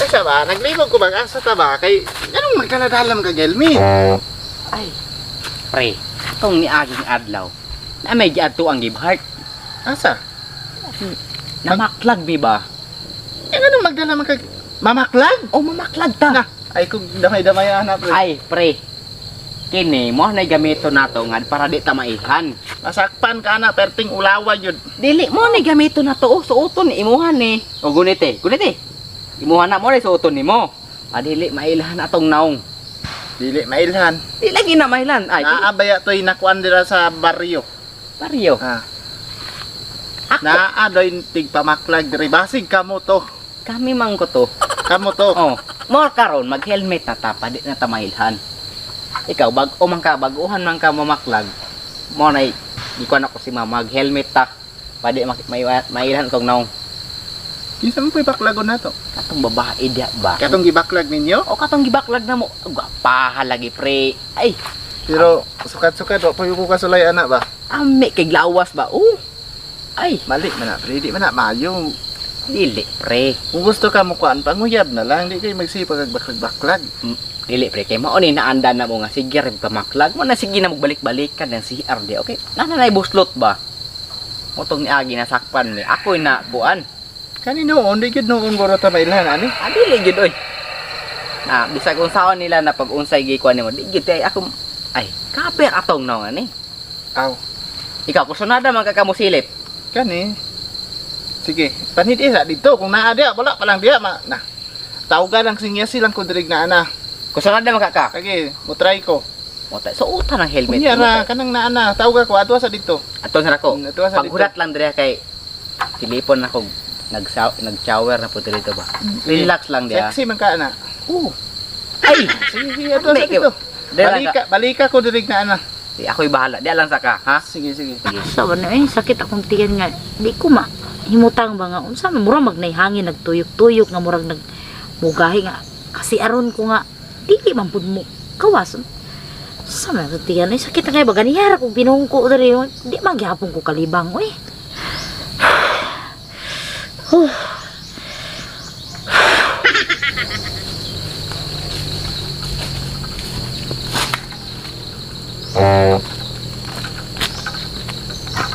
Ay sa ba, naglibog ko bag asa ta ba kay anong magdala-dala man kag helmet? Ay, pre, katong ni aging adlaw. Na may giadto ang give heart. Asa? Namaklag mi ba? Eh anong magdala man kag mamaklag? O mamaklag ta. Na, ay kung damay-damay ana pre. Ay, pre. Kini mo na gamito nato nga para di ta maihan. Masakpan ka na perting ulawa yun. Dili mo na gamito nato oh, suoton ni imuhan ni. O gunite, gunite. Imuhan na mo rin suoton nimo. Adili mailhan atong naong. Dili mailhan. Di lagi na mailhan. Ay, dili. Naabaya to'y nakuan dira sa baryo. Baryo. Ah. Ako, Naa doy tigpamaklag diri basig kamo to. kami man ko to. Kamo to. Oh, more karon mag-helmet na ta pa di na ta mailhan. Ikaw bag-o man ka, bag-uhan man ka mamaklag. Mo na gikuan ako si mama mag-helmet ta. Pa di mailhan tong naong. Kinsa man po'y baklagon nato? Katong babae diya ba? Katong gibaklag ninyo? O katong gibaklag na mo. Gwapaha lagi pre. Ay, Pero sukat-sukat wa pa ko kasulay ana ba? ame kay lawas ba? Oh. Ay, Mali man na pre, di man na maayo. dili pre. Kung gusto ka mo kuan panguyab na lang, di kay magsipag og baklag-baklag. Dili pre kay mao ni naanda na mo nga sige rin pamaklag mo na sige na magbalik-balikan ng CR di. Okay. Nana buslot ba? Motong niagi nasakpan ni ako'y na buan. Kani noon, di gyud noon guro ta mailhan ani. Ah, dili gyud oy. Na bisag unsaon nila na pag unsay gikuan nimo, di gyud kay ako ay kaper atong naong ani. Aw, Ikaw kursunada man ka kamusilip. kani. Sige, panhid isa dito kung naa diya, wala pa lang diya ma. Na. Tawga lang sinya silang ko diri na ana. Kursunada man ka ka. Kage, mo try ko. Mo ta suotan ang helmet. Kunya ra kanang naa na, tawga ko adwa sa dito. Ato sa nako. Adwa sa dito. Paghulat lang dire kay tilipon ako nag-shower na po dito ba. Relax lang diya. Sexy man ka ana. Oo. Ay, Sige, sige, adwa sa May- dito. Dire lang Balika, ka. balika ko diri na ana. Di ako'y bahala. Di lang sa ka, ha? Sige, sige. Sa ba na eh, sakit akong tiyan nga. Di ko ma himutang ba nga unsa man murag magnay hangin nagtuyok-tuyok nga murag nag mugahi nga kasi aron ko nga dili man pud mo kawas. Sa man akong tiyan eh, sakit na kay ba ganihara kog binungko diri oh. Di man gihapon ko kalibang oy. Huh.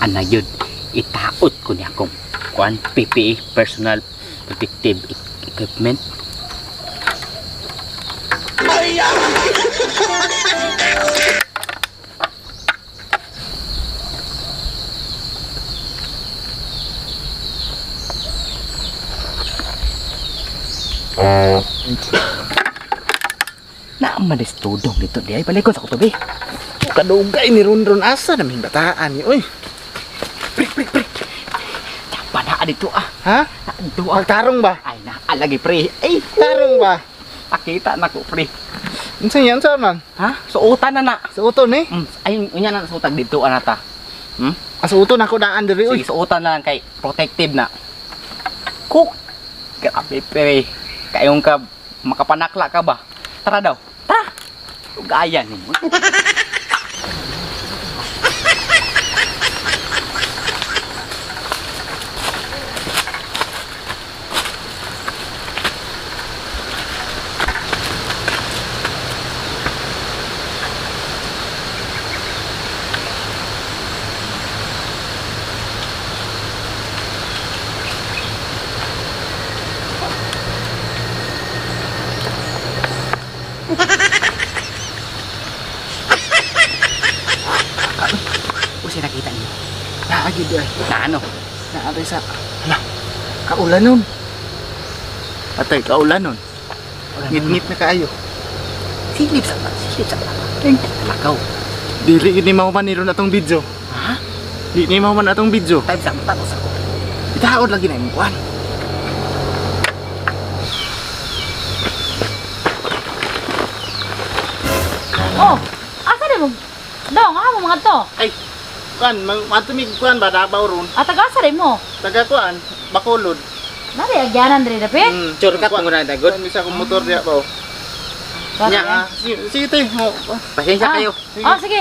Ana yun. Itaot ko niya akong kuan PPE, personal protective equipment. Naamalis tudong dito di ay balik ko sa kutobi. Kadugay ni Ronron asa na may bataan ni oy. Pre, pre, pre. Tapa na dito ah. Ha? Dito ah. Magtarong ba? Ay, naalagi pre. Ay, Tarong ba? pakita na ko pre. Unsa yan sa man? Ha? Suotan na na. Suoton eh. Ayun, unya na suotag dito anata. Hmm? Ah, suoton ako daan diri oy. Sige, suotan na lang kay protective na. Cook. Grabe pre. Kayong ka makapanakla ka ba? Tara daw. Tara. Gaya ni mo. Usi nakita niyo. Naa gid ay. Na ano? Naa sa. Hala. Kaulan nun. Atay, kaulan nun. Ngit-ngit na kaayo. Silip sa silip sa. Lakaw. Dili gid ni mahuman ni ron atong video. Ha? Di ni mahuman atong video. Time sa mata ko sa ko. Itaod lagi na imong kuan. Oh, asa na mo? Dong, asa mo mga to? Ay, kuan, matumig kuan ba Davao ron. At taga asa rin mo? Taga kuan, Bacolod. Nari agyanan diri dapit. Shortcut mo na dagod. Kuan bisa kong motor diya ba. Nya. Ah, sige, sige te. Mo. Pasensya Ah. kayo. Sige. Oh, sige.